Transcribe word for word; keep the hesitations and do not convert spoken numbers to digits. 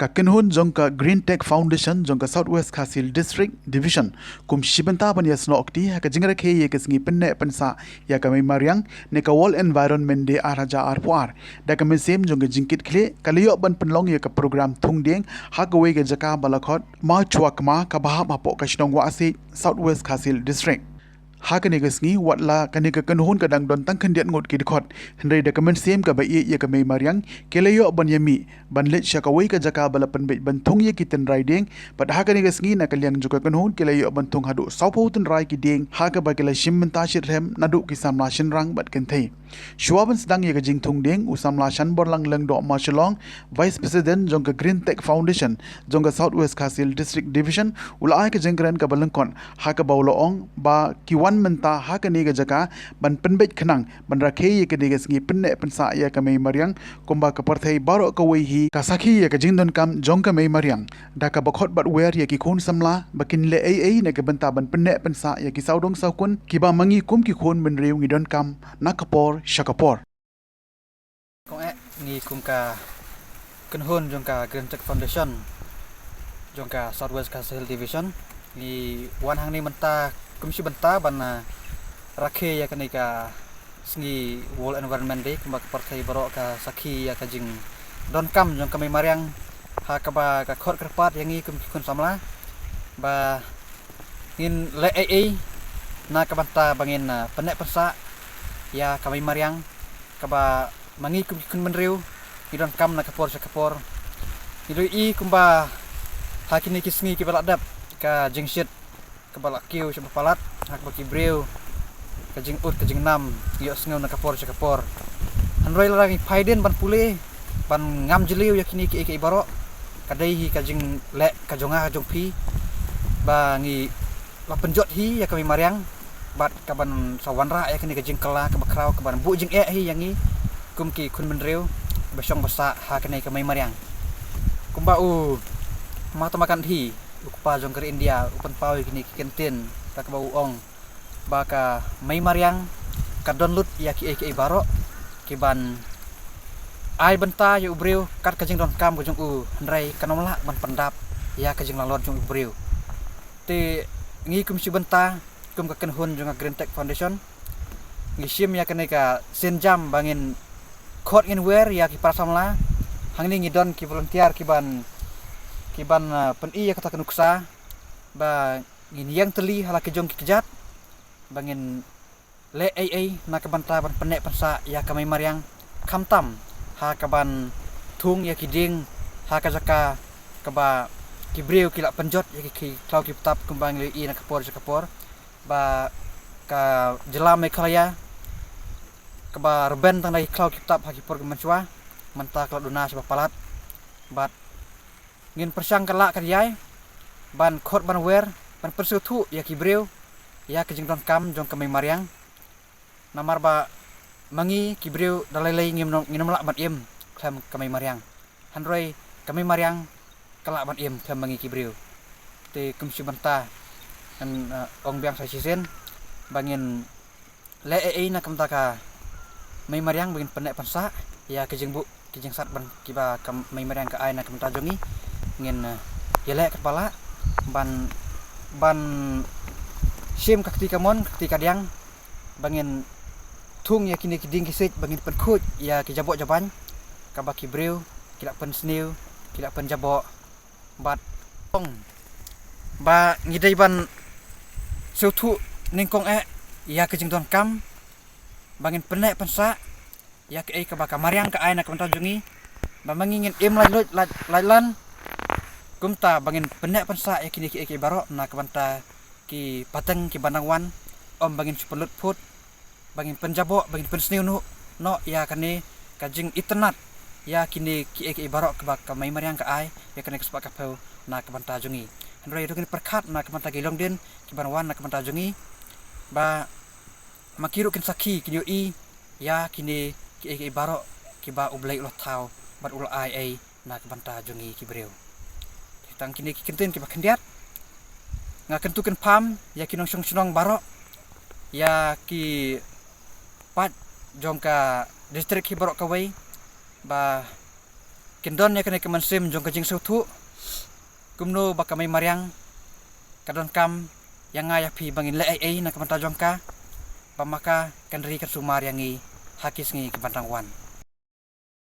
Ka kynhun jong ka Green Tech Foundation jong ka South West Khasi Hills District Division kum shi bynta ban ïasnoh kti ha ka jingrakhe ïa ka sngi pynneh pynsah ïa ka mei mariang ne ka World Environment Day ar hajar arphew ar, da ka mynsiem jong ka jingkitkhlieh ka la ïoh ban pynlong ïa ka program thung dieng ha kawei ka jaka ba la khot Mawchwakma kaba hap hapoh ka shnong Wahsiej, South West Khasi Hills District. Ha kane ka sngi, wat la kane ka kynhun ka dang don tang khyndiat ngut ki dkhot, hynrei da ka mynsiem kaba ïeit ïa ka mei mariang, ki la ïoh ban ïamih ban leit sha kawei ka jaka ba la pynbeit ban thung ïa ki tynrai dieng. Bad ha kane ka sngi, na ka liang jong ka kynhun ki la ïoh ban thung haduh sawphew tynrai ki dieng ha kaba ki la shim bynta shitrhem naduh ki samla shynrang bad kynthei. Shuwa ban sdang ïa ka jingthung dieng, u samla Shanborlang Lyngdoh Mawshillong, Vice President jong ka Green Tech Foundation jong ka South West Khasi Hills District Division, u la ai ka jingkren kaba lyngkot ha kaba u la ong ba ki wan mynta ha kane ka jaka ban pynbeit khnang ban rakhe ïa kane ka sngi pynneh pynsah ïa ka mei mariang, kumba ka pyrthei baroh kawei hi ka sakhi ïa ka jingdonkam jong ka mei mariang. Da kaba khot bad wer ïa ki khun samla ba kin leh ei ei na ka bynta ban pynneh pynsah ïa ki sawdong sawkun kiba ma ngi kum ki khun bynriew ngi donkam na ka por sha ka por. Kong eh, ngi kum ka kynhun jong ka Green Tech Foundation jong ka South West Khasi Hills Division, ngi wan hangne mynta kum shi bynta ban, ah, rakhe ïa kane ka sngi World Environment Day, kumba ka pyrthei baroh ka sakhi ïa ka jingdonkam jong ka mei mariang. Ha kaba ka khot kyrpad ïa ngi kum ki khun samla ba ngin leh ei ei na ka bynta ba ngin, ah, pynneh pynsah ïa ka mei mariang, kaba ma ngi kum ki khun bynriew ngi donkam na ka por sha ka por. Ngi la ïohi kumba ha kine ki sngi kiba la dep, ka jingshit kaba la kiew shaba palat, ha kaba ki briew ka jingud ka jingnam ngi ïohsngew na ka por sha ka por. Hynrei lada ngi phai dien ban pule, ban ngam jylliew ïa kine kiei kiei baroh, ka dei hi ka jingleh ka jong nga ka jong phi ba ngi la pynjot hi ïa ka mei mariang, bad kaban sa wanrah ïa kane ka jingkylla kaba khraw, kaban buh jingeh hi ïa ngi kum ki khun bynriew ba shong ba sah ha kane ka mei mariang. Kumba u Mahatma Gandhi, u kpa jong ka ri India, u pynpaw ïa kine ki kyntien, da kaba u ong ba ka mei mariang ka don lut ïa kiei kiei baroh kiban ai bynta ïa u briew kat ka jingdonkam ka jong u, hynrei kan ym lah ban pyndap ïa ka jinglalor jong u briew. Te ngi kum shi bynta kum ka kynhun jong ka Green Tech Foundation, ngi shim ïa kane ka sienjam ba ngin khot ngin wer ïa ki para samla. Hangne ngi don ki volunteer kiban, kiban, ah, pyni ïa kata ka nuksa ba ngin ïeng tylli ha la ki jong ki kjat ba ngin leh ei ei na ka bynta ban pynneh pynsah ïa ka mei mariang, khamtam ha kaban thung ïa ki dieng ha ka jaka kaba ki briew ki la pynjot ïa ki, ki khlaw ki btap, kumba ngi la ïohi na ka por sha ka por ba ka jylla Meghalaya kaba rben tang da ki khlaw ki btap ha ki por ki mynshuwa, mynta ka la duna shaba palat. Bad ngin pyrshang ka lah ka jai ban khot ban wer ban pynsngewthuh ïa ki briew ïa ka jingdonkam jong ka mei mariang. Namar ba ma ngi ki briew da lei lei ngim, ngim lah ban im khlem ka mei mariang, hynrei ka mei mariang ka lah ban im khlem ma ngi ki briew. Te kum shi bynta ngan, eh, ong biang sa shisien ba ngin leh ei ei na ka bynta ka mei mariang ba ngin pynneh pynsah ïa ka jingbuh ki jingsat ban kiba ka mei mariang ka ai na ka bynta jong ngi. Ngin, eh, ïaleh katba lah ban, ban shim ka kti kamon ka kti kadiang ba ngin thung ïa kine ki dieng ki siej ba ngin pynkhuid ïa ki jaboh jaban kaba ki briew ki la pynsniew, ki la pynjaboh. Bad ong ba ngi dei ban sngewthuh nyngkong eh ïa ka jingdonkam ba ngin pynneh pynsah ïa kaei kaba ka mariang ka ai na ka bynta jong ngi, ba ma ngi ngin im laitluid lait, laitlan. Kumta ba ngin pynneh pynsah ïa kine kiei kiei baroh na ka bynta ki pateng kiba nang wan, ym ba ngin shu pynlut phut, ba ngin pynjaboh, ba ngin pynsniew noh, noh ïa kane ka jingitynnad ïa kine kiei kiei baroh kaba ka mei mariang ka ai ïa kane ka spah ka phew na ka bynta jong ngi. Hynrei ruh ngin pyrkhat na ka bynta ki longdien kiban wan na ka bynta jong ngi, ba ma ki ruh kin sakhi, kin ïohi ïa kine kiei kiei baroh kiba U Blei u la thaw bad u la ai ei na ka bynta jong ngi ki briew. Te tang kine ki kyntien kiba khyndiat, nga kyntu kynpham ïa ki nongshong shnong baroh, ïa ki paid jong ka district hi baroh kawei, ba Kin don ïa kane ka mynsiem jong ka jingsngewthuh, kumno ba ka Mei Mariang ka donkam ïa nga ïa phi ba ngin leh ei ei na ka bynta jong ka, ba ma ka kan ri kan sumar ïa ngi ha ki sngi ki ban dang wan.